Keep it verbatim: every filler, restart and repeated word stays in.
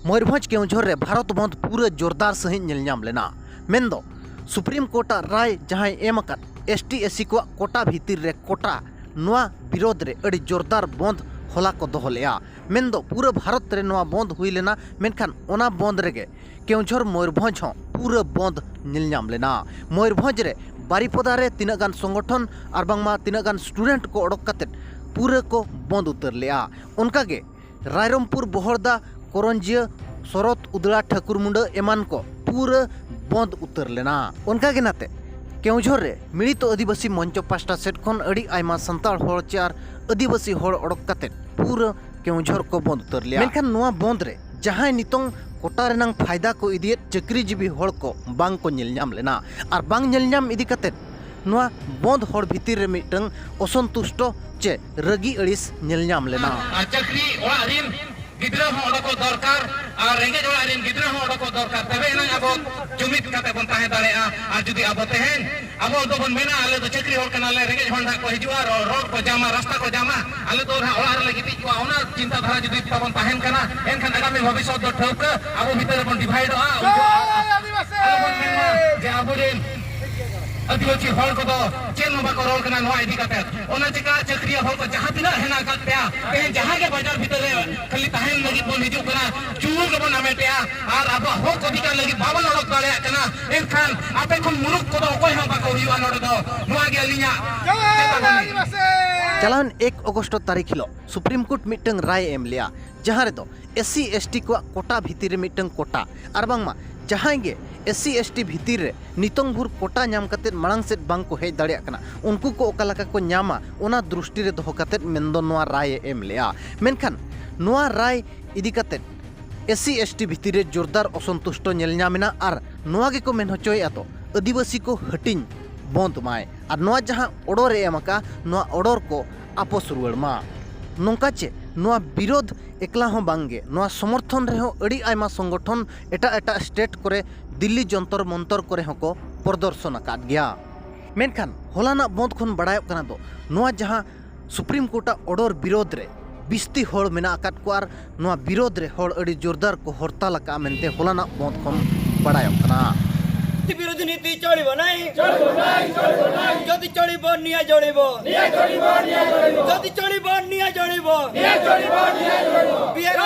ᱢᱚᱭᱩᱨᱵᱷᱚᱸᱡᱽ ᱠᱮᱣᱡᱷᱚᱨ ᱨᱮ ᱵᱷᱟᱨᱚᱛ ᱵᱚᱸᱫᱽ ᱯᱩᱨᱟᱹ ᱡᱳᱨᱫᱟᱨ ᱥᱟᱺᱦᱤᱡ ᱧᱮᱞ ᱧᱟᱢ ᱞᱮᱱᱟ᱾ ᱢᱮᱱᱫᱚ ᱥᱩᱯᱨᱤᱢ ᱠᱳᱨᱴ ᱟᱜ ᱨᱟᱭ ᱡᱟᱦᱟᱸᱭ ᱮᱢ ᱟᱠᱟᱫ ᱮᱥ ᱴᱤ ᱮᱥ ᱥᱤ ᱠᱚᱣᱟᱜ ᱠᱳᱴᱟ ᱵᱷᱤᱛᱤᱨ ᱨᱮ ᱠᱳᱴᱟ, ᱱᱚᱣᱟ ᱵᱤᱨᱳᱫᱷ ᱨᱮ ᱟᱹᱰᱤ ᱡᱳᱨᱫᱟᱨ ᱵᱚᱸᱫᱽ ᱦᱚᱞᱟ ᱠᱚ ᱫᱚᱦᱚ ᱞᱮᱫᱼᱟ᱾ ᱢᱮᱱᱫᱚ ᱯᱩᱨᱟᱹ ᱵᱷᱟᱨᱚᱛ ᱨᱮ ᱱᱚᱣᱟ ᱵᱚᱸᱫᱽ ᱦᱩᱭ ᱞᱮᱱᱟ, ᱢᱮᱱᱠᱷᱟᱱ ᱚᱱᱟ ᱵᱚᱸᱫᱽ ᱨᱮᱜᱮ ᱠᱮᱣᱡᱷᱚᱨ ᱢᱚᱭᱩᱨᱵᱷᱚᱸᱡᱽ ᱦᱚᱸ ᱯᱩᱨᱟᱹ ᱵᱚᱸᱫᱽ ᱧᱮᱞ ᱧᱟᱢ ᱞᱮᱱᱟ᱾ ᱢᱚᱭᱩᱨᱵᱷᱚᱸᱡᱽ ᱨᱮ ᱵᱟᱨᱤᱯᱚᱫᱟ ᱨᱮ ᱛᱤᱱᱟᱹᱜ ᱜᱟᱱ ᱥᱚᱝᱜᱚᱴᱷᱚᱱ ᱟᱨ ᱵᱟᱝᱢᱟ ᱛᱤᱱᱟᱹᱜ ᱜᱟᱱ ᱥᱴᱩᱰᱮᱱᱴ ᱠᱚ ᱚᱰᱚᱠ ᱠᱟᱛᱮᱫ ᱯᱩᱨᱟᱹ ᱠᱚ ᱵᱚᱸᱫᱽ ᱩᱛᱟᱹᱨ ᱞᱮᱫᱼᱟ᱾ ᱚᱱᱠᱟᱜᱮ ᱨᱟᱭᱨᱚᱝᱯᱩᱨ, ᱵᱚᱦᱚᱲᱫᱟ, ᱠᱚᱨᱚᱧᱡᱤᱭᱟᱹ, ᱥᱚᱨᱚᱛ, ᱩᱫᱽᱲᱟ, ᱴᱷᱟᱹᱠᱩᱨ ᱢᱩᱸᱰᱟᱹ ᱮᱢᱟᱱ ᱠᱚ ᱯᱩᱨᱟᱹ ᱵᱚᱸᱫᱽ ᱩᱛᱟᱹᱨ ᱞᱮᱱᱟ᱾ ᱚᱱᱠᱟᱜᱮ ᱱᱟᱛᱮ ᱠᱮᱣᱡᱷᱚᱨ ᱨᱮ ᱢᱤᱲᱤᱛᱚ ᱟᱹᱫᱤᱵᱟᱹᱥᱤ ᱢᱚᱧᱪᱚ ᱯᱟᱦᱴᱟ ᱥᱮᱫ ᱠᱷᱚᱱ ᱟᱹᱰᱤ ᱟᱭᱢᱟ ᱥᱟᱱᱛᱟᱲ ᱦᱚᱲ ᱪᱮ ᱟᱨ ᱟᱹᱫᱤᱵᱟᱹᱥᱤ ᱦᱚᱲ ᱚᱰᱚᱠ ᱠᱟᱛᱮᱫ ᱯᱩᱨᱟᱹ ᱠᱮᱣᱡᱷᱚᱨ ᱠᱚ ᱵᱚᱸᱫᱽ ᱩᱛᱟᱹᱨ ᱞᱮᱫᱼᱟ᱾ ᱢᱮᱱᱠᱷᱟᱱ ᱱᱚᱣᱟ ᱵᱚᱸᱫᱽ ᱨᱮ ᱡᱟᱦᱟᱸᱭ ᱱᱤᱛᱚᱝ ᱠᱳᱴᱟ ᱨᱮᱱᱟᱝ ᱯᱷᱟᱭᱫᱟ ᱠᱚ ᱤᱫᱤᱭᱮᱫ ᱪᱟᱹᱠᱨᱤᱡᱤᱵᱤ ᱦᱚᱲ ᱠᱚ ᱵᱟᱝ ᱠᱚ ᱧᱮᱞ ᱧᱟᱢ ᱞᱮᱱᱟ᱾ ᱟᱨ ᱵᱟᱝ ᱧᱮᱞ ᱧᱟᱢ ᱤᱫᱤ ᱠᱟᱛᱮᱫ ᱱᱚᱣᱟ ᱵᱚᱸᱫᱽ ᱦᱚᱲ ᱵᱷᱤᱛᱤᱨ ᱨᱮ ᱢᱤᱫᱴᱟᱝ ᱚᱥᱚᱱᱛᱩᱥᱴᱚ ᱪᱮ ᱨᱟᱹᱜᱤ ᱟᱹᱲᱤᱥ ᱧᱮᱞ ᱧᱟᱢ ᱞᱮᱱᱟ᱾ ᱟᱨ ᱪᱟᱹᱠᱨᱤ ᱚᱲᱟᱜ ᱨᱤᱱ ᱜᱤᱫᱽᱨᱟᱹ ᱦᱚᱸ ᱚᱰᱚᱠᱚᱜ ᱫᱚᱨᱠᱟᱨ, ᱟᱨ ᱨᱮᱸᱜᱮᱡ ᱚᱲᱟᱜ ᱨᱤᱱ ᱜᱤᱫᱽᱨᱟᱹ ᱦᱚᱸ ᱚᱰᱚᱠᱚᱜ ᱫᱚᱨᱠᱟᱨ, ᱛᱚᱵᱮ ᱮᱱᱟᱝ ᱟᱵᱚ ᱡᱩᱢᱤᱫ ᱠᱟᱛᱮ ᱵᱚᱱ ᱛᱟᱦᱮᱸ ᱫᱟᱲᱮᱭᱟᱜᱼᱟ᱾ ᱟᱨ ᱡᱩᱫᱤ ᱟᱵᱚ ᱛᱮᱦᱮᱧ ᱟᱵᱚ ᱫᱚᱵᱚᱱ ᱢᱮᱱᱟ, "ᱟᱞᱮ ᱫᱚ ᱪᱟᱹᱠᱨᱤ ᱦᱚᱲ ᱠᱟᱱᱟᱞᱮ, ᱨᱮᱸᱜᱮᱡ ᱦᱚᱲ ᱱᱟᱦᱟᱜ ᱠᱚ ᱦᱤᱡᱩᱜᱼᱟ, ᱨᱚ-, ᱨᱳᱰ ᱠᱚ ᱡᱟᱢᱟ, ᱨᱟᱥᱛᱟ ᱠᱚ ᱡᱟᱢᱟ, ᱟᱞᱮ ᱫᱚ ᱱᱟᱦᱟᱜ ᱚᱲᱟᱜ ᱨᱮᱞᱮ ᱜᱤᱛᱤᱡ ᱠᱚᱜᱼᱟ", ᱚᱱᱟ ᱪᱤᱱᱛᱟ ᱫᱷᱟᱨᱟ ᱡᱩᱫᱤ ᱛᱟᱵᱚᱱ ᱛᱟᱦᱮᱱ ᱠᱟᱱᱟ, ᱮᱱᱠᱷᱟᱱ ᱟᱜᱟᱢᱤ ᱵᱷᱚᱵᱤᱥᱥᱚᱛ ᱫᱚ ᱴᱷᱟᱹᱣᱠᱟᱹ ᱟᱵᱚ ᱵᱷᱤᱛᱟᱹᱨ ᱨᱮᱵᱚᱱ ᱰᱤᱵᱷᱟᱭᱤᱰᱚᱜᱼᱟ᱾ ᱩᱱ ᱡᱚᱦᱚᱜ ᱟᱞᱚᱵᱚᱱ ᱢᱮᱱᱟ ᱡᱮ ᱟᱵᱚᱨᱮᱱ ᱟᱹᱫᱤᱵᱟᱹᱥᱤ ᱦᱚᱲ ᱠᱚᱫᱚ ᱪᱮᱫ ᱦᱚᱸ ᱵᱟᱠᱚ ᱨᱚᱲ ᱠᱟᱱᱟ ᱱᱚᱣᱟ ᱤᱫᱤ ᱠᱟᱛᱮ᱾ ᱚᱱᱟ ᱪᱤᱠᱟ ᱪᱟᱹᱠᱨᱤᱭᱟᱹ ᱦᱚᱲ ᱠᱚ ᱡᱟᱦᱟᱸ ᱛᱤᱱᱟᱹᱜ ᱦᱮᱱᱟᱜ ᱟᱠᱟᱫ ᱯᱮᱭᱟ, ᱛᱮᱦᱮᱧ ᱡᱟᱦᱟᱸ ᱜᱮ ᱵᱟᱡᱟᱨ ᱵᱷᱤᱛᱟᱹᱨ ᱨᱮ ᱠᱷᱟᱹᱞᱤ ᱛᱟᱦᱮᱱ ᱞᱟᱹᱜᱤᱫ ᱵᱚᱱ ᱦᱤᱡᱩᱜ ᱠᱟᱱᱟ, ᱪᱩᱞ ᱜᱮᱵᱚᱱ ᱟᱢᱮᱴᱮᱜᱼᱟ ᱟᱨ ᱟᱵᱚᱣᱟᱜ ᱦᱚᱠ ᱚᱫᱷᱤᱠᱟᱨ ᱞᱟᱹᱜᱤᱫ ᱵᱟᱵᱚᱱ ᱚᱰᱚᱠ ᱫᱟᱲᱮᱭᱟᱜ ᱠᱟᱱᱟ᱾ ᱮᱱᱠᱷᱟᱱ ᱟᱯᱮ ᱠᱷᱚᱱ ᱢᱩᱨᱩᱠ ᱠᱚᱫᱚ ᱚᱠᱚᱭ ᱦᱚᱸ ᱵᱟᱠᱚ ᱦᱩᱭᱩᱜᱼᱟ ᱱᱚᱰᱮ ᱫᱚ᱾ ᱱᱚᱣᱟ ᱜᱮ ᱟᱹᱞᱤᱧᱟᱜ ᱪᱮᱛᱟᱵᱚᱱᱤ᱾ ᱪᱟᱞᱟᱣᱮᱱ ᱮᱠ ᱚᱜᱚᱥᱴ ᱛᱟᱹᱨᱤᱠᱷ ᱦᱤᱞᱳᱜ ᱥᱩᱯᱨᱤᱢ ᱠᱳᱨᱴ ᱢᱤᱫᱴᱟᱝ ᱨᱟᱭ ᱮ ᱮᱢ ᱞᱮᱜᱼᱟ, ᱡᱟᱦᱟᱸ ᱨᱮᱫᱚ ᱮᱥ ᱥᱤ ᱮᱥ ᱴᱤ ᱠᱚᱣᱟᱜ ᱠᱳᱴᱟ ᱵᱷᱤᱛᱤᱨ ᱨᱮ ᱢᱤᱫᱴᱟᱝ ᱠᱳᱴᱟ, ᱟᱨ ᱵᱟᱝᱢᱟ ᱡᱟᱦᱟᱸᱭ ᱜᱮ ᱮᱥ ᱥᱤ ᱮᱥ ᱴᱤ ᱵᱷᱤᱛᱤᱨ ᱨᱮ ᱱᱤᱛᱚᱝ ᱵᱷᱳᱨ ᱠᱳᱴᱟ ᱧᱟᱢ ᱠᱟᱛᱮᱫ ᱢᱟᱲᱟᱝ ᱥᱮᱫ ᱵᱟᱝ ᱠᱚ ᱦᱮᱡ ᱫᱟᱲᱮᱭᱟᱜ ᱠᱟᱱᱟ, ᱩᱱᱠᱩ ᱠᱚ ᱚᱠᱟ ᱞᱮᱠᱟ ᱠᱚ ᱧᱟᱢᱟ, ᱚᱱᱟ ᱫᱨᱤᱥᱴᱤ ᱨᱮ ᱫᱚᱦᱚ ᱠᱟᱛᱮᱫ ᱢᱮᱱᱫᱚ ᱱᱚᱣᱟ ᱨᱟᱭ ᱮ ᱮᱢ ᱞᱮᱜᱼᱟ᱾ ᱢᱮᱱᱠᱷᱟᱱ ᱱᱚᱣᱟ ᱨᱟᱭ ᱤᱫᱤ ᱠᱟᱛᱮᱫ ᱮᱥ ᱥᱤ ᱮᱥ ᱴᱤ ᱵᱷᱤᱛᱤᱨ ᱨᱮ ᱡᱳᱨᱫᱟᱨ ᱚᱥᱚᱱᱛᱩᱥᱴᱚ ᱧᱮᱞ ᱧᱟᱢ ᱮᱱᱟ ᱟᱨ ᱱᱚᱣᱟ ᱜᱮᱠᱚ ᱢᱮᱱ ᱦᱚᱪᱚᱭᱮᱫᱼᱟ ᱛᱚ, ᱟᱹᱫᱤᱵᱟᱹᱥᱤ ᱠᱚ ᱦᱟᱹᱴᱤᱧ ᱵᱚᱸᱫᱽ ᱢᱟᱭ ᱟᱨ ᱱᱚᱣᱟ ᱡᱟᱦᱟᱸ ᱚᱰᱚᱨ ᱮ ᱮᱢ ᱟᱠᱟᱫ, ᱱᱚᱣᱟ ᱚᱰᱚᱨ ᱠᱚ ᱟᱯᱚᱥ ᱨᱩᱣᱟᱹᱲ ᱢᱟ᱾ ᱱᱚᱝᱠᱟ ᱪᱮ ᱱᱚᱣᱟ ᱵᱤᱨᱳᱫᱷ ᱮᱠᱞᱟ ᱦᱚᱸ ᱵᱟᱝ ᱜᱮ, ᱱᱚᱣᱟ ᱥᱚᱢᱚᱨᱛᱷᱚᱱ ᱨᱮᱦᱚᱸ ᱟᱹᱰᱤ ᱟᱭᱢᱟ ᱥᱚᱝᱜᱚᱴᱷᱚᱱ ᱮᱴᱟᱜ ᱮᱴᱟᱜ ᱥᱴᱮᱴ ᱠᱚᱨᱮ, ᱫᱤᱞᱞᱤ ᱡᱚᱱᱛᱚᱨ ᱢᱚᱱᱛᱚᱨ ᱠᱚᱨᱮ ᱦᱚᱸᱠᱚ ᱯᱨᱚᱫᱚᱨᱥᱚᱱ ᱟᱠᱟᱫ ᱜᱮᱭᱟ᱾ ᱢᱮᱱᱠᱷᱟᱱ ᱦᱚᱞᱟᱱᱟᱜ ᱵᱚᱸᱫᱽ ᱠᱷᱚᱱ ᱵᱟᱲᱟᱭᱚᱜ ᱠᱟᱱᱟ ᱫᱚ, ᱱᱚᱣᱟ ᱡᱟᱦᱟᱸ ᱥᱩᱯᱨᱤᱢ ᱠᱳᱨᱴᱟᱜ ᱚᱰᱚᱨ ᱵᱤᱨᱳᱫᱷ ᱨᱮ ᱵᱤᱥᱛᱤ ᱦᱚᱲ ᱢᱮᱱᱟᱜ ᱟᱠᱟᱫ ᱠᱚᱣᱟ ᱟᱨ ᱱᱚᱣᱟ ᱵᱤᱨᱳᱫᱷ ᱨᱮ ᱦᱚᱲ ᱟᱹᱰᱤ ᱡᱳᱨᱫᱟᱨ ᱠᱚ ᱦᱚᱨᱛᱟᱞ ᱟᱠᱟᱫᱼᱟ ᱢᱮᱱᱛᱮ ᱦᱚᱞᱟᱱᱟᱜ ᱵᱚᱸᱫᱷ ᱠᱷᱚᱱ ᱵᱟᱲᱟᱭᱚᱜ ᱠᱟᱱᱟ᱾ ବିରୋଧୀ ନୀତି ଚଳିବ ନାହିଁ। ଯଦି ଚଳିବ, ନିଆଁ ଜଳିବ। ଯଦି ଚଳିବ, ନିଆଁ ଜଳିବ। ବିହାର